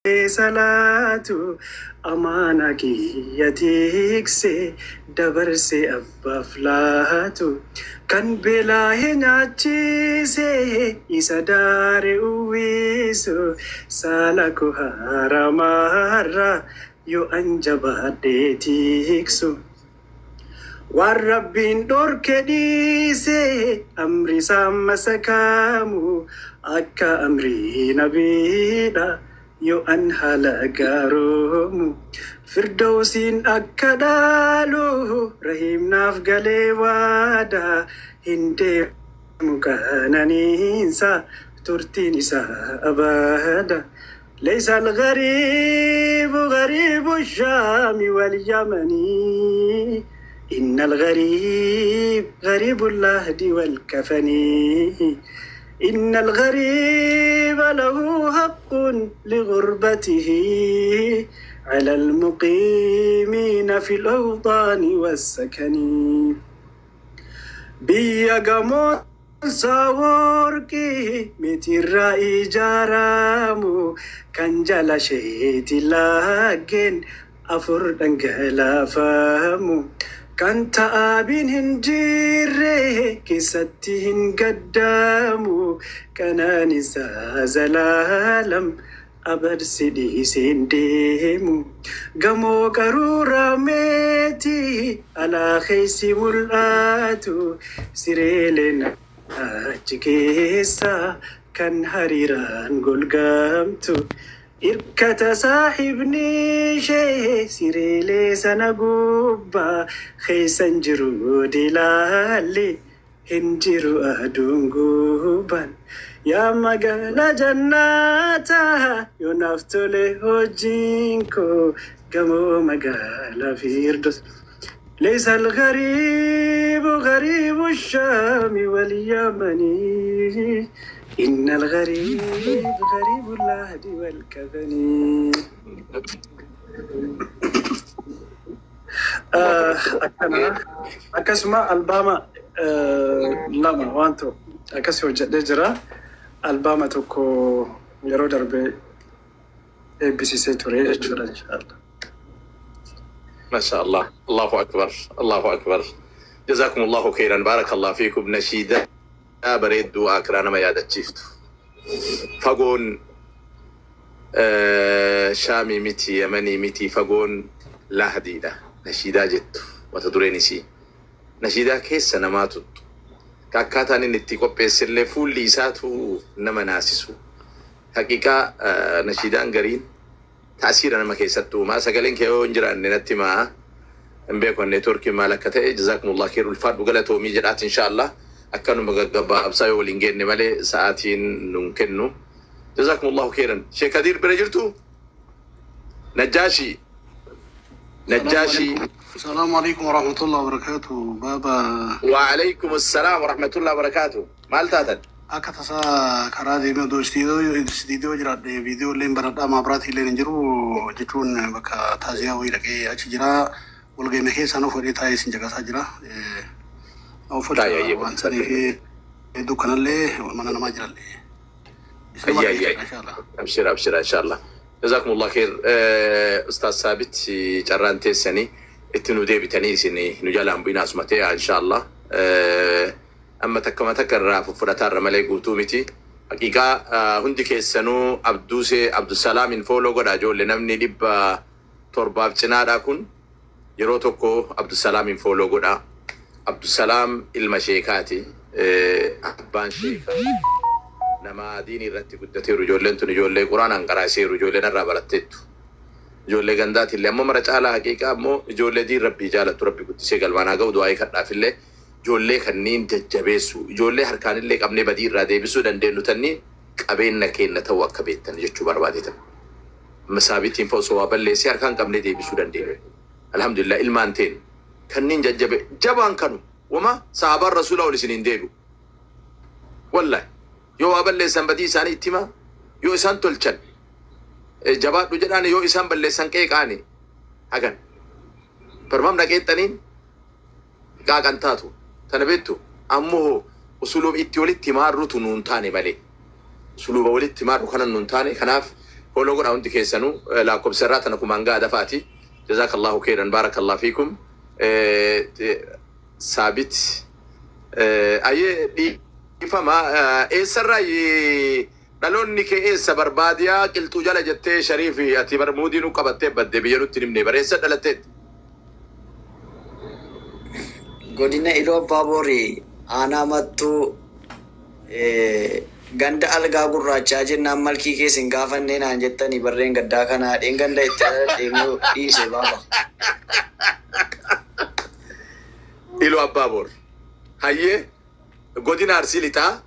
Salaatu amaanaa kiyya tikse dabarse abbaaf laatu kan beelaahe nyaachise isa daare uwwisu saala koo haramaarra yoo an jabaadhe tiksu. Waan Rabbiin dhorke dhiise amri isaan masakaamu akka amrii nabiidha yoo an haala gaaroomu firdawsiin akka dhaalu rahiim naaf galee waada hin deemu qananiinsa turtiin isaa abada. ليس الغريب غريب الشام واليمن إن الغريب غريب اللهد والكفن إن الغريب له حق لغربته على المقيمين في الأوطان والسكن. Biyya gamoonsa worqii meetirraa ijaaramu kan jala isheeti laggeen afur dhangalaafamu kan ta'aabiin hin jirre keessatti hin gaddamu qananiisaa zalaalam abad si dhiiseen deemu gamoo qaruuraa meetii alaa keessi mul'atu sireeleen achi keessa kan hariiraan golgamtu irkata saaxibni ishee sireelee sana gubbaa keessan jiru dilaalli hin jiru aduun guban. Yaa magaalaa jannaataa yoo naaf tole hojiin koo gamoo magaalaa Firdos. ليس الغريب غريب الشام واليمن إن الغريب غريب اللهد والكفن. Akkana akkasuma albaama lama waan ta'u akkasii hojjedhee jira. Albaama tokko yeroo darbe eebbisiisee ture jechuudha inshaallah. ما شاء الله، الله أكبر، الله أكبر. جزاكم الله خيرا، بارك الله فيكم. Nashiida bareedduu akiraa nama yaadachiiftu. Fagoon Shaamii miti, Yamanii miti, fagoon Lahdiidha. Nashiidaa jettu mata dureen isii. Nashiidaa keessa namaa tuttu. Ka akkaataan inni itti qopheessellee fuulli isaatu nama naasisu. Haqiqaa nashiidaan gariin taasiira nama keessatti uumaa. Sagaleen kee yoo hin jiraanne natti himaa. Hin beeku networkiin maal akka ta'e. Jazakumullah kheer, ulfaadhu, galatoomii jedhaati inshaallah. Akkanuma gaggabaabsaa yoo waliin geenne malee sa'aatiin nun kennu. Jazakumullahu khairan. Sheekh Kadir bira jirtu? Najjaashi. Najjaashi. السلام عليكم ورحمة الله وبركاته baaba. وعليكم السلام ورحمة الله وبركاته. Maal taatan? Akka tasaa karaa deemee odoo istiidiyoo jiraadhe viidiyoo illee baradhaa maabiraatii illee hin jiru jechuun bakka taaziyaa wayii dhaqee achi jira walgahii keessaa nuuf fedhee taa'ee isin caqasaa jira. Taa'ee ayyee. Waan sanii fi dukkanallee mana namaa jirallee. Ayyee ayyee. أبشر أبشر إن شاء الله. جزاكم الله خير. أستاذ ثابت carraan teessanii itti nu deebitanii isin nu jalaan bu'inaa asuma ta'e إن شاء الله. Amma takkama takka irraa fudhataarra malee guutuu miti. Haqiiqaa hundi keessanuu Abduusee Abdussalaamin follow godha ijoollee. Namni 700f cinaadha kun yeroo tokko Abdussalaamin follow godha. Abdusalaam ilma sheekaati. Abbaan sheekaa nama diinii irratti guddateeru. Ijoolleen tun ijoollee quraanaan qaraaseeru, ijoolleen irraa baratteettu. Ijoollee gandaatillee ammoo mara caalaa haqiiqaa ammoo ijoollee diin rabbii jaalattu rabbi guddisee galmaan haa ga'u. Du'aayii kadhaafillee ijoollee kanneen jajjabeessu, ijoollee harkaanillee qabnee badii irraa deebisuu dandeenyu tanniin qabeenya keenya ta'uu akka beektan jechuu barbaadetan. Masaabitiin fa osoo waa balleessee harkaan qabnee deebisuu dandeenya. Alhamdulillah, ilmaan teen kanneen jajjabe jabaan kanu wama sahabaan rasuula ol isin hin deebi'u. Wallahi yoo waa balleessan badii isaanii itti himaa, yoo isaan tolchan jabaadhu jedhaan, yoo isaan balleessan qeeqaani hagan. Barmaam dhaqeexxaniin qaaqan taatu tana beektu. Ammoo usuluub itti walitti himaarrutu nuun taane malee, usuluuba walitti himaarru kana nuun taane. Kanaaf Follow godhaa hundi keessanuu, lakkoofsa irraa tana kumaan ga'a dafaati. Jazakallahu khairan, barakallahu fiikum. Saabit, ayyee, dhiifama, eessarraa dhaloonni kee, eessa barbaadiyaa qilxuu jala jettee Shariifi ati bar muudii nu qabattee badde, biyya nutti himne bareessa dhalatteet. Godina Iluu Abbaa Boorii, aanaa Mattuu, ganda Algaa Gurraachaa jennaan malkii keessa hin gaafannee naan jettanii barreen gaddaa kanaa dheen ganda itti dhaladhee dhiise baaba. Iluu Abbaa Boor. Hayyee, godina Arsii Lixaa,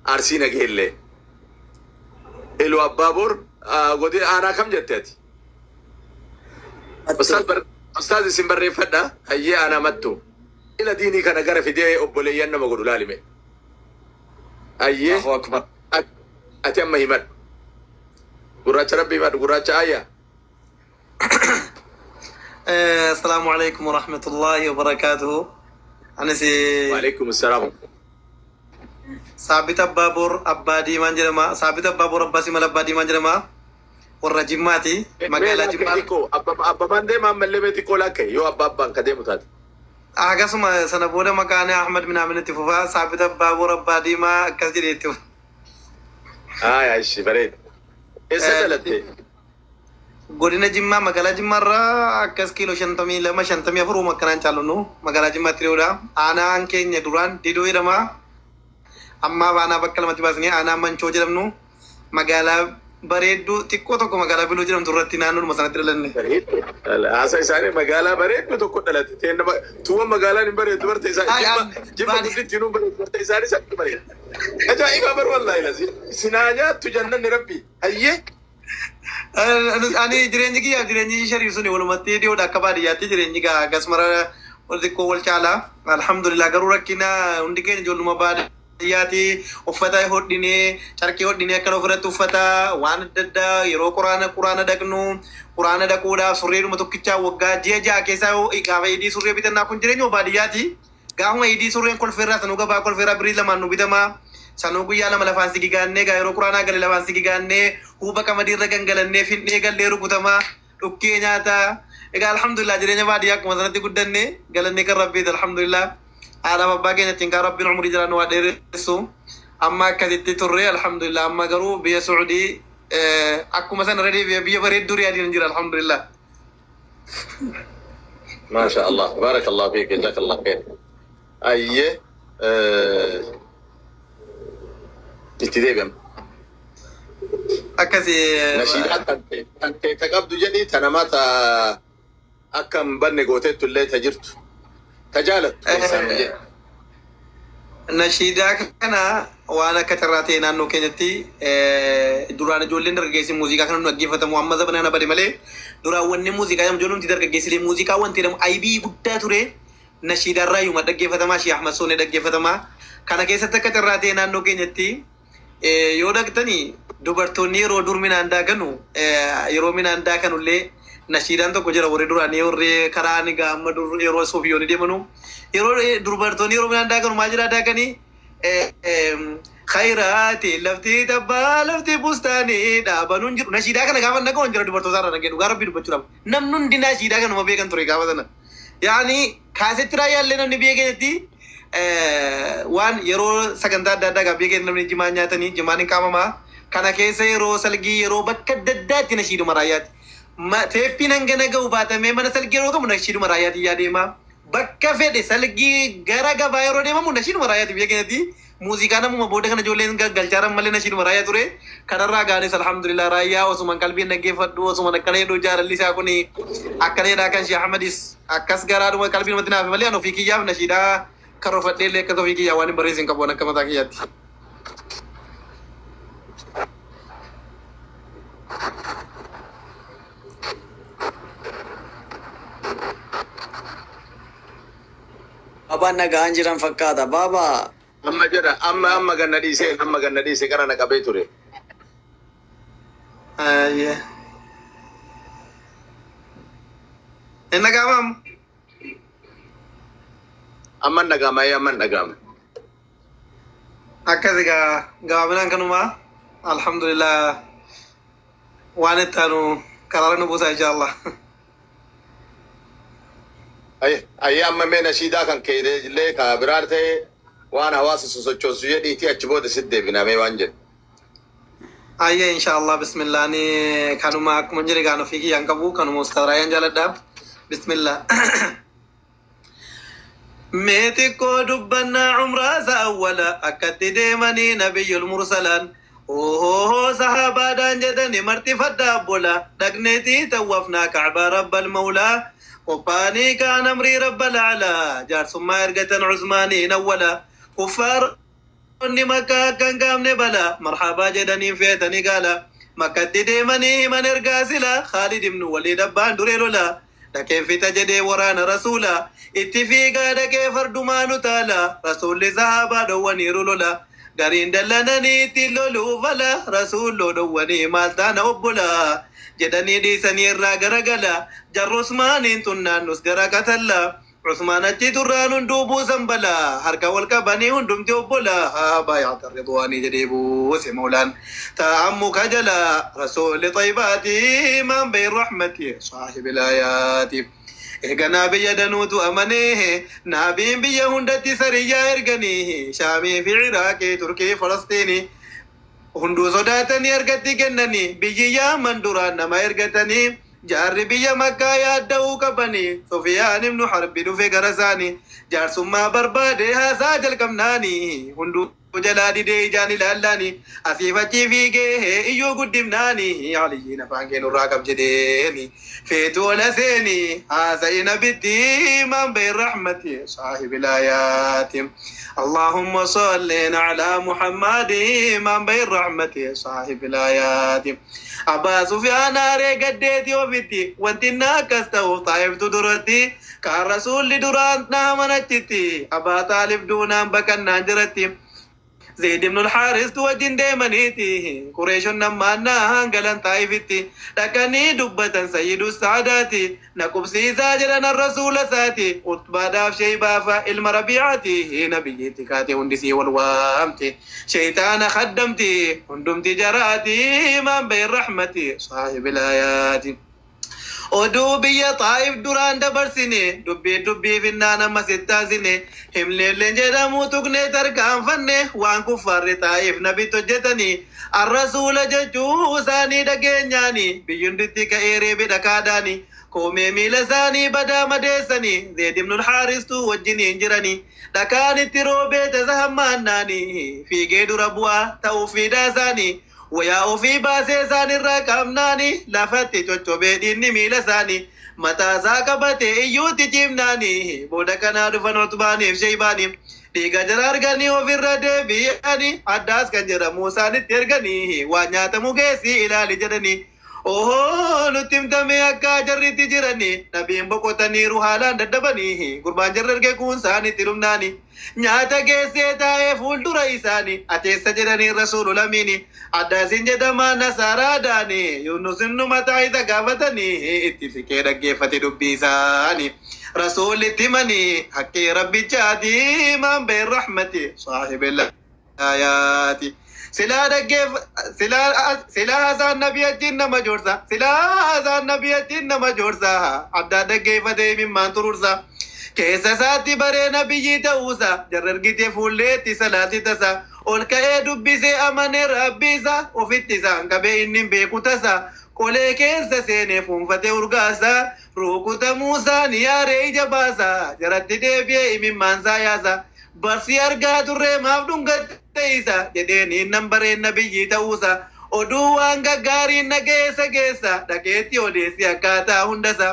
Arsii Nageellee. Iluu Abbaa Boor godina aanaa kam jette ati? Ustaaz, isin barreeffadha. Hayyee, aanaa Mattuu. Ila diinii kana gara fidee obboleeyyan nama godhu laalime. Hayyee. Allahu akbar. Ati amma himadhu. Gurraacha Rabbi, himadhu gurraacha ayyaa. السلام عليكم ورحمة الله وبركاته. Anis Waalaikum salaam. Saabit Abbaaboor Abbaa Diimaan jedhama. Saabit Abbaaboor Abbaa Simal Abbaa Diimaan jedhama. Warra Jimmaati. Magaalaa Jimmaa. Xiqqoo abbabaan deema ammallee mee xiqqoo lakke yoo abbaa abbaan ka deemu taate. Akkasuma sana booda maqaan Ahmad Minaamin itti fufaa. Saabit Abbaaboor Abbaa Diimaa akkas jedhee itti fufa. Aayaa, ishi bareeda. Eessa dhalatte? Godina Jimmaa, magaalaa Jimmaarraa akkas kiiloo 52, 54 uuma akkanaan caalunnu magaalaa Jimmaatti dhiyoodha. Aanaan keenya duraan Didoo jedhama. Ammaaf aanaa bakka lamatti baasnee aanaa Manchoo jedhamnu, magaalaa bareedduu xiqqoo tokko magaalaa Biloo jedhamtu irratti naannoodhuma sanatti dhalanne. Bareeddu. Haasa isaanii magaalaa bareeddu tokko dhalate. Teen nama tuuwwan magaalaan hin bareeddu barte isaa. Ay, Jimma Jimma guddittiin hin bareeddu barte isaanii sakki bareeddu. Ajaa'iba bar, wallaahi lazi. Sinaa nyaattu jannanni Rabbi. Hayyee. Ani jireenyi kiyyaaf jireenyi Shariif suni walumatti dhiyoodha, akka baadiyyaatti jireenyi gaa akkasumara wal xiqqoo wal caala. Alhamdulillah, garuu rakkina hundi keenya ijoolluma baadiyyaati, uffata hodhinee, carqii hodhinee akkana ofirratti uffata waan adda addaa, yeroo quraana dhaqnu, quraana dhaquudhaaf surreedhuma tokkichaa waggaa ji'a 6 keessaa yoo gaafa idii surree bitannaa, kun jireenya baadiyyaati. Gaafuma idii surreen Kolfeerraa sanuu gabaa Kolfeerraa birrii 2n nu bitamaa. Sanuu guyyaa 2 lafaan si gigaannee gaa yeroo quraanaa gale lafaan si gigaannee huuba qamadii irra gangalannee fin'ee gallee rukutamaa dhukkee nyaataa. Egaa alhamdulillah, jireenya baadiyyaa akkuma sanatti guddanne, galanni kan Rabbiiti, alhamdulillah. Haadhaaf abbaa keenya ittiin kaan Rabbiin umurii jiraannu waa dheeressu. Amma akkasitti turre, alhamdulillah, amma garuu biyya Suudii akkuma sana irra deebi'ee biyya bareedduu Riyaadiin jira, alhamdulillah. Maasha Allah. Barakallahu fiik. Jazakallah khair. Ayyee. Itti deebi'am. Akkasi. Nashiidaa tantee ta qabdu jedhii, ta namaa ta akka hin banne gooteettu illee ta jirtu. Ta jaalattu keessaa nu jedhi. Nashiidaa kana waan akka carraa ta'e naannoo keenyatti duraan ijoolleen dargaggeessi muuziqaa kana nu dhaggeeffatamu, amma zabana kana bade malee, duraan wanni muuziqaa jedhamu ijoolleen dargaggeessilee muuziqaa wanti jedhamu aybii guddaa ture. Nashiidaarraa iyyuu dhaggeeffatamaa, Shii Ahmad Soonee dhaggeeffatamaa. Kana keessatti akka carraa ta'e naannoo keenyatti yoo dhaqxanii dubartoonni yeroo dur midhaan daakanu, yeroo midhaan daakanullee nashiidaan tokko jira. Warri duraanii, warri karaa ni gaa amma dur yeroo suufiyoonni deemanu, yeroo dubartoonni yeroo midhaan daakanu maal jedhaa daakanii? Khayraati lafti tabbaa lafti bustaanii dhaabanuun jiru. Nashiidaa kana gaafa dhaga'u jira dubartoota irraa dhagee, dhugaa Rabbii dubbachuudhaaf namni hundi nashiidaa kanuma beekan ture gaafa sana. Yaani kaasetti raayyaallee namni biyya keenyatti waan yeroo sagantaa adda addaa gaa biyya keenya namni jimaa nyaatanii jimaan hin qaamamaa kana keessa yeroo salgii, yeroo bakka adda addaatti nashiiduma raayyaati. Teeppiin hangana ga'u baatamee mana salgii yeroo gamu nashiiduma raayyaati yaa deema. Bakka fedhe salgii gara gabaa yeroo deemamu nashiiduma raayyaati biyya keenyatti. Muuziqaa namuma booda kana ijoolleen galchaaran malee nashiiduma raayyaa ture. Kanarraa gaanis alhamdulillah, raayyaa osuman qalbiin dhaggeeffadhu, osuman akkana jedhu, jaalalli isaa kuni akkana jedhaa, kan Shee Ahmadis akkas garaadhuma qalbii namatti naafe malee, an ofii kiyyaaf nashiidaa karoorfadhee illee akkas ofii kiyyaa waan hin barreessin qabu akka mataa kiyyaatti. Baabaan nagaan jiran fakkaata. Baabaa. Amma jedha, amma ganna dhiisee, amma ganna dhiisee qara na qabee ture. Ayyee. Hin dhaga'amamu? Amma hin dhaga'ama, amma hin dhaga'ama. Akkas egaa, gabaabinaan kanumaa, alhamdulillah. Waan itti aanu karaara nu buusa inshallah. Ayyee, amma mee nashiidaa kan kee illee ka biraa ta'e waan hawaasa sosochoosu jedhiitii achi booda sitti deebina mee waan jedhu. Ayyee, inshallah, bismillah, ni kanuma akkuma jedhe gaan ofii kiyyaan qabu kanuma Ustaaz Raayyaan jaaladha. Bismillah. Mee xiqqoo dubbannaa umraa awwala akkatti deemanii nabiyyul mursalaan. Ohoo, sahabaadhaan jedhani marti faddaa bola dhaqneetii tawwafnaa kacbaa rabbal mawlaa. Qophaanii kaan amrii rabbal alaa jaarsummaa ergatan Usmaaniin awwala. Kuffaaronni Makkaa akka hin qaamne bala marhabaa jedhaniin feetanii gaala. Makkatti deemanii himan ergaa sila Khaalid ibnu Waliid abbaan duree lola. Dhaqee fixa jedhee waraana rasuula. Itti fiigaa dhaqee fardumaan utaala. Rasuulli sahaabaa dhowwaniiru lola. Gariin dallananii ittiin loluu fala. Rasuulloo dhowwanii maal taana obbola. Jedhanii dhiisanii irraa garagala. Jarri Usmaaniin tunnaan nus gara qatalla. Usmaan achi turraan hunduu buusan bala. Harka wal qabanii hundumti obbola. Baayaata ridwaanii jedhee buuse maulaan. Ta'ammu kajala rasuulli xayyibaati maan bayin rahmati saahibil ayaati. Eeganaa biyya danuutu amanee naabiin biyya hundatti sariyyaa erganii Shaamii fi Iraaqii, Turkii, Falastiinii hunduu sodaatanii argatti kennanii biyyi Yaaman duraan nama ergatanii jaarri biyya Makkaa yaadda'uu qabanii Sufiyaan ibnu Harbi dhufe gara isaanii jaarsummaa barbaade haasaa jalqabnaanii hunduu jalaa didee ijaan ilaallaanii asiif achii fiigee iyyuu guddifnaanii Aliyyiin afaan kee nurraa qab jedheeni feetu ola seeni haasa'i nabitti maan bayin rahmati saahibil ayaati. اللهم صل على محمد من بين رحمته صاحب الآيات. أبا سفيان أري قديتي وفتي وانت ناكس تو طائف درتي كان رسول دران نامنتي أبا طالب دونا بكنا جرتي زيد بن الحارث wajjin deemaniiti Qureeshon nammaannaa hangalan Xaa'ifitti dhaqanii dubbatan sayyidu saadaati na qubsiisaa jedhan rasuula isaati Utbaadhaaf Sheybaafa ilma Rabiicaati nabiyyiitti kaate hundisii wal waamte sheyxaana kaddamti hundumti jaraati maan bayin rahmati saahibil ayaati. Oduu biyya Xaa'if duraan dabarsine dubbii dubbii finnaan amma sittaasine himleelleen jedhamu tuqnee tarkaanfanne waan kuffaarri Xaa'if nabitti hojjetanii arrasuula jechuu isaanii dhageenyaani biyyunditti ka'ee reebe dhakaadhaani koomee miila isaanii badaa madeessanii Zeed ibnul Haaristuu wajjiniin jiranii dhakaan itti roobee tasa hammaannaanii fiigee dura bu'aa ta'uu fiidaa isaanii wayaa ofii baasee isaan irraa qabnaani lafatti coccobee dhiinni miila isaanii mataa isaa qabatee iyyuutti cimnaani booda kanaa dhufan Utbaaniif Sheybaanii dhiiga jara arganii ofirra deebi'anii addaas kan jedhamu isaanitti erganii waan nyaatamu geessii ilaali jedhanii. Ohoo, nutti himtamee akka jarritti jiranii nabiin boqotaniiru haalaan daddabanii gurbaan jarri erge kun isaanitti dhumnaani nyaata geessee taa'ee fuuldura isaanii ateessa jedhanii rasuulu lamiini addaasiin jedhamaa nasaaraadhaani Yunus innu mataa isa gaafatanii itti siqee dhaggeeffate dubbii isaanii rasuulitti himanii haqqii rabbichaati maan bayin rahmati saahibil ayaati. Silaa dhaggeef silaa silaa haasaan nabii achiin nama joorsa silaa haasaan nabii achiin nama joorsa addaa dhaggeeffatee imimmaan turursa keessa isaatti baree nabiyyi ta'uusa jarra argitee fuulleetti salaati tasa ol ka'ee dubbisee amanee rabbiisa ofitti isaan qabee inni hin beeku tasa qolee keessa seenee fuunfatee urgaasa rukutamuu isaanii yaaree ija baasa jaratti deebi'ee imimmaansaa yaasa barsi argaa turree maaf dhungatte isa jedheeni nan bareen nabiyyi ta'uusa oduu waan gaggaariin nageessa geessa dhaqeetti odeessi akkaataa hundasa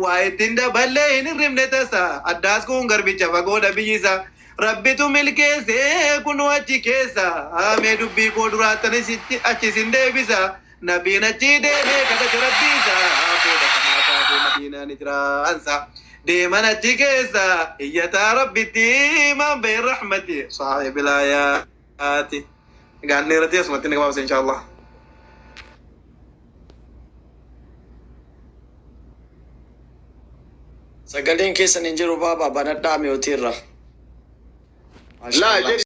waa ittiin daballee hin hirribne tasa addaas kun garbicha fagoodha biyyisa rabbitu milkeessee kunu achi keessa haamee dubbii koo duraattanis achi sin deebisa nabiin achi deemee kadhate rabbiisa booda kanaa taatee madiinaan hijiraansa deeman achi keessa iyyataa rabbitti maan bayin rahmati saahibil ayaati. Egaa dheeratee asumatti ni gabaabsa inshallah. Sagaleen keessan hin jiru baaba banadhaa miyootiirra. Laa.